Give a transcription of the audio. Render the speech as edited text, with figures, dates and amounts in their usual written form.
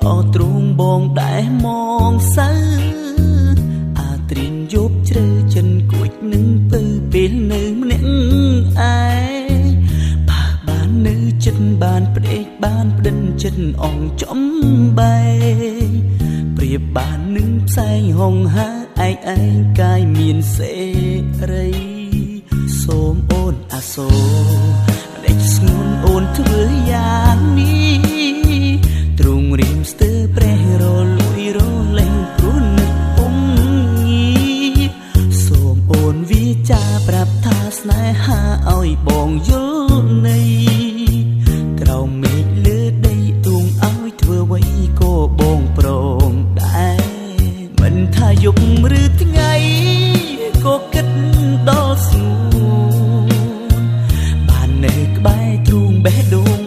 ល្អទ្រូងបងដែរមងសៅអាត្រៀនយប់ជ្រៅចិនគួចនឹងពៅពេលនៅម្នាក់ឯងបើបាននៅចិត្តបានផ្ដេកបានផ្ដិនចិត្តអងចំបែប្រៀបបាននឹងផ្សែងហងហើឯងឯងកាយមានសេរីសូមអូនអាសូរផ្ដេកស្ងួនអូនធ្វើយ៉ា